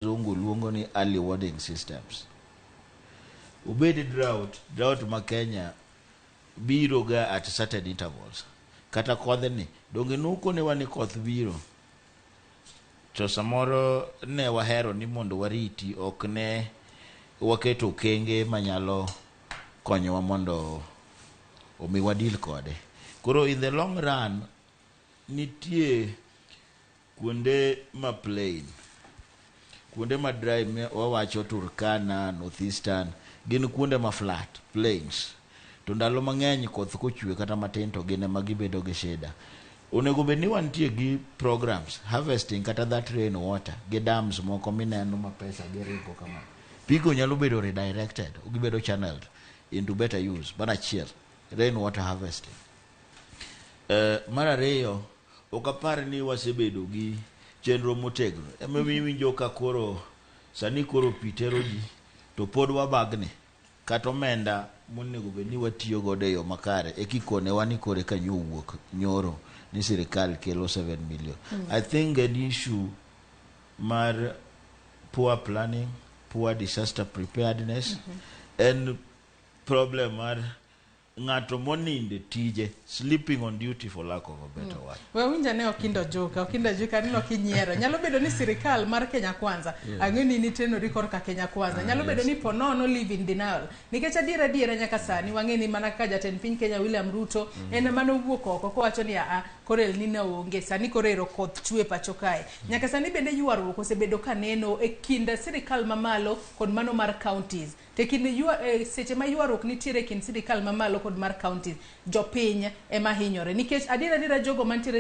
Wazungu luongo ni early warning systems. Obed drought, drought ma Kenya biro ga at certain intervals. Kata kodhni, donge nukonewa ni koth biro. To samoro ne wahero ni mondo wariti, ok ne waketo okenge manyalo konyowa mondo omi wadeal kode. Koro in the long run, nitie kuonde ma plain, kuonde ma dry wawacho Turkana, Northeastern, gin kuonde ma flat, plains. To ndalo mang'eny koth kochwe kata matin to gin ema gibedo gi shida. Onego bed ni wantie gi programs harvesting kata that rain water gi dams moko mineno ma pesa giringo kama. Pigo nyalo bedo redirected, gibedo channeled into better use. Mar achiel, rain water harvesting. Mar ariyo, ok apar ni wasebedo gi chenro motegno. Emomiyo iwinjo ka koro sani koro pi tero ji to pod wabagni kata omenda monego bed ni watiyo godo e yo makare e kikonewa ni koro eka nyo wuok nyoro ni sirikal kelo 7 million. I think an issue mar poor planning, poor disaster preparedness, en problem mar ng'ato moninde tije, sleeping on duty, for lack of a better word. We winja ne Okindo Juka, Okindo Juka neno kinyiero. Nyalo bedo ni sirikal mar Kenya Kwanza, ang'e ni nitenori korka Kenya Kwanza. Nyalo bedo ni ponono live in denial. Nikech adiera adiera nyaka sani wang'e ni mana kaka jatend piny Kenya William Ruto en ema nowuok oko kowacho ni aa koro El Nino onge, sani koro ero koth chwe pacho kae. Nyaka sani bende ywaruok osebedo kaneno e kind sirikal mamalo kod mano mar counties. To e kind seche ma ywaruok nitiere e kind sirikal mamalo kod mar counties, jopiny ema hinyore. Nikech adiera adiera jogo mantiere